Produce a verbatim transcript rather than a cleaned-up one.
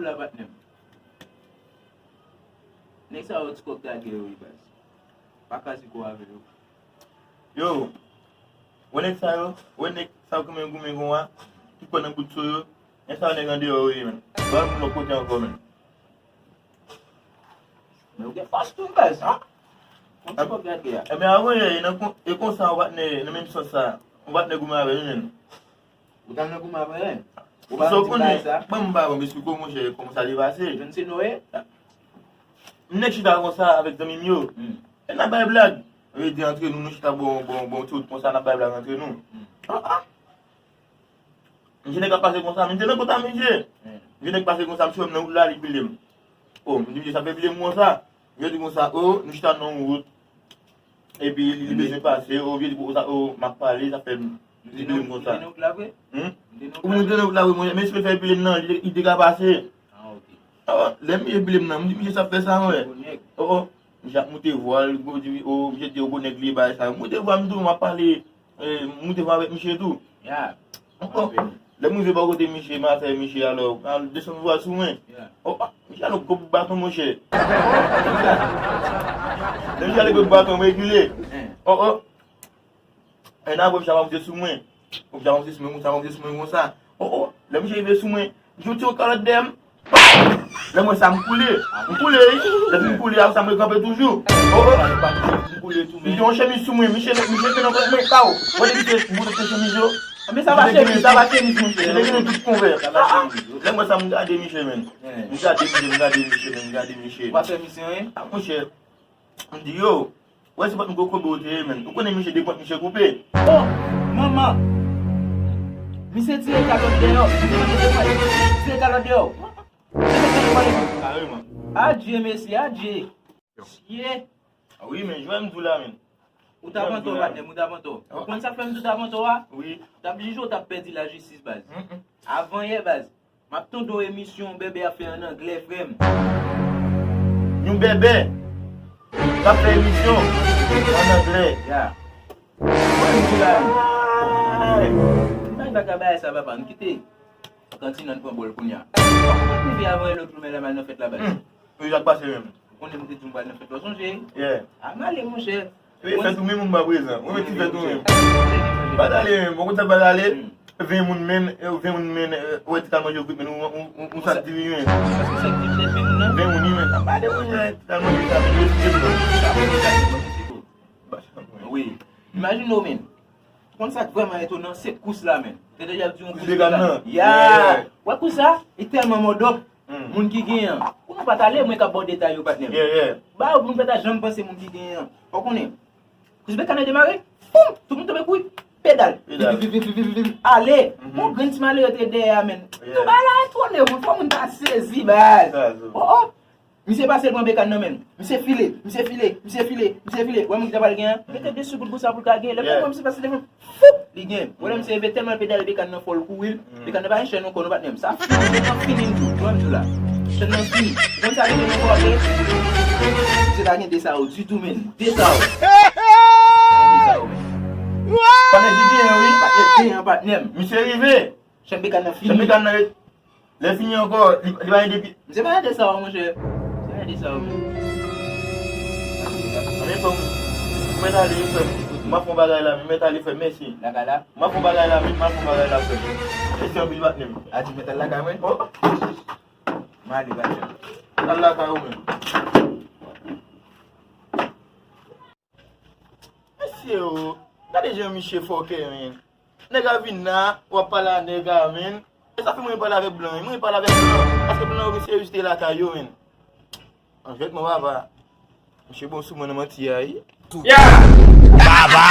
la, patnè m. Nèg sa yo ti kòk gage yo wi, baz. Pa kaze kò avè yo. Yo, wè nèg sa yo, wè nèg sa yo ki menm goumen konwa, ki kwè nan bout so yo, nèg sa yo nèg andeyò yo ye, menm. Yo al moun lòt kote ankò, menm. Men ou gen fòs tou, baz. Yon ti kòk gade a. Ebyen, avan yè, e nan kon-, e konsa, yon patnè, nan menm sans sa, yon patnè goumen avè nou, menm. Ou t al nan goumen avè l? Ou pa di bagay sa? Bon, m pa bon, m esplike w, monchè, kòman sa te pase. Jwenn se Noye? M nèk chita konsa avèk zanmi m yo. Hmm. E n ap bay blag. Yo di antre nou, nou chita bon, bon, bon, ti wout konsa, n ap bay blag antre nou. Hmm. Ah, ah. Misye nèg ap pase konsa, m te nan kòntak misye. Hmm. Misye nèg pase konsa, misye wè m nan wout la, li pile m. O, m di misye, sa fè pile m konsa. Misye di konsa, o, nou chita nan yon wout. Epi li, li bezwen pase, o, misye di konsa, o, m ap pale, sa fè m, li pile m konsa. Ou te nan wout la vre? Hmm? Ou te nan wout la vre, monchè, men si l fè pile m nan, li te, li te ka pase. Ah, ok. Ah, lè misye pile m nan, m di, misye sa fè sa, mwen. O, o. Misye ap moute vwa l, misye di, o, misye di, o, gwo nèg li ye, bagay sa yo. Moute vwa m tou, m ap pale. E, m moute vwa avèk misye tou. Ya. Ankò, lè m rive bò kote misye, m al fè misye alò, al desann vwa sou mwen. Ya. O, a, misye alò gwo bout baton, monchè. Lè misye alò gwo bout baton, m rekile. Hen. O, o. E n apre misye avanse sou mwen. Misye avanse sou mwen, misye avanse sou mwen konsa. O, o. Lè misye rive sou mwen, misye tire yon kalòt dèyè m. Lè m wè sa, m koule. M koule, wi. Depi m koule, apre sa, m rekanpe toujou. O, o. M koule tou, men. Misye yon chemiz sou mwen, misye, misye te nan kòk mwen, kaw. Wè depi se bout de chemiz yo. Men sa pa chemiz, sa pa chemiz, monchè. Misye te gen tout konvè. Sa pa chemiz, wi. Lè m wè sa, m gade misye, men. M gade misye, m gade misye, men, m gade misye. Ou pa fè misye anyen? A, monchè. M di, yo, wè se pòt m kokobe w te ye, menn. Ou konnen misye de pòt misye koupe. O, manman! Misye tire kalòt deyò. Misye mande de pòt. Tire kalòt deyò. Misye mete kalòt deyò. Kareman. Adye, mesye, adye. Sye. A wi, men, jwè m di w la, menn. Ou t ap antò, patnè m, ou t ap antò. Ou konn sa k fè m di w t ap antò a? Wi. Ou t ap jije w t ap pèdi lajistis, baz. Avan yè, baz. M ap tande yon emisyon yon bèbè ap fè ann anglè, frè m. Yon bèbè k ap fè emisyon ann anglè. Ya. Mwen, m di la, m pa ka bay sa, papa. M kite kantin nan pran bòl kounye a. M rive avan lòt jou, men la m al nan fèt la, baz. Wi, sa k pase menm? Ou konnen m te di w m pral nan fèt la, w sonje? Yeah. A, m ale, monchè. Wi, fèt ou menm, ou pa prezan. Ou mèt ti fèt ou menm. Pa t ale menm. Bon, konn sa pa t ale? Ven moun menm, ven moun menm, ou wè ti kal manje yo kwit, men ou, ou, ou, ou sa diri menm. Ven moun, wi, menm. Pa t ale, wi, men ti kal manje sa, men yo ti menm. Wi. Imajine w, menm. Konn sa k vrèman etonan, se kous la, menm. Te deja di yon kous de gad la. Ya! Wè kous la? Li tèlman mòdòp. Moun ki genyen an. Pou nou pa t ale, mwen k ap ba w detay yo, patnè m. Ba yo, moun pa ta janm panse moun ki genyen an. Ou konnen. Kous bekàn nan demare, poum! Tout moun tonbe kouri. Pedal. Pedal. Viv, viv, viv, viv, viv, viv. Ale. Yon grenn ti malere te dèyè a, menn. Tout bagay la etone, moun, fò moun ta sezi, baz. O, o. Misye pase, l pran bekàn nan men l. Misye file, misye file, misye file, misye file. Wè moun ki ta pral gen an? Mete de sou bout bouch sa pou l ka gen. Lè l wè misye pase devan, foup! Li gen. Wè lè misye rive tèlman l pedale bekàn nan fò l kouri l. Bekàn nan pa gen chèn ankò non, patnè m. Sa fini, m fini m di w. Wè m di w la. Chèn nan fini. Ou konn sa ki gen nan kò apre? Misye pa gen de sa yo ditou, menn. De sa yo. De sa yo, menn. Patnè ki genyen, wi. Patnè ki genyen, patnè m. Misye rive. Chèn bekàn nan fini. Chèn bekàn nan ret. Lè fini ankò, li, li pa gen de pye. Misye pa gen de sa yo, monchè. Misye pa gen de sa yo, menn. Anben, frè m, m mèt ale, wi, frè m. M ap fè yon bagay la, men m mèt ale, frè m, mèsi. Lakay la? M ap fè yon bagay la, men m ap fè yon bagay la, frè m. Mèsi anpil, patnè m. A, di mèt al lakay mwen? O. M ale, patnè m. Al lakay ou menm. Mesye o, gade jan misye fòkè, menn. Nèg a vin la, w ap pale a nèg a, menn. E sa fè mwen pale avèk blan, mwen pale avèk blan. Paske blan yo vin serye jete lakay yo, menn. An fèt, mwen papa. Misye bon sou mwen nan manti a, wi. Ya! Baba!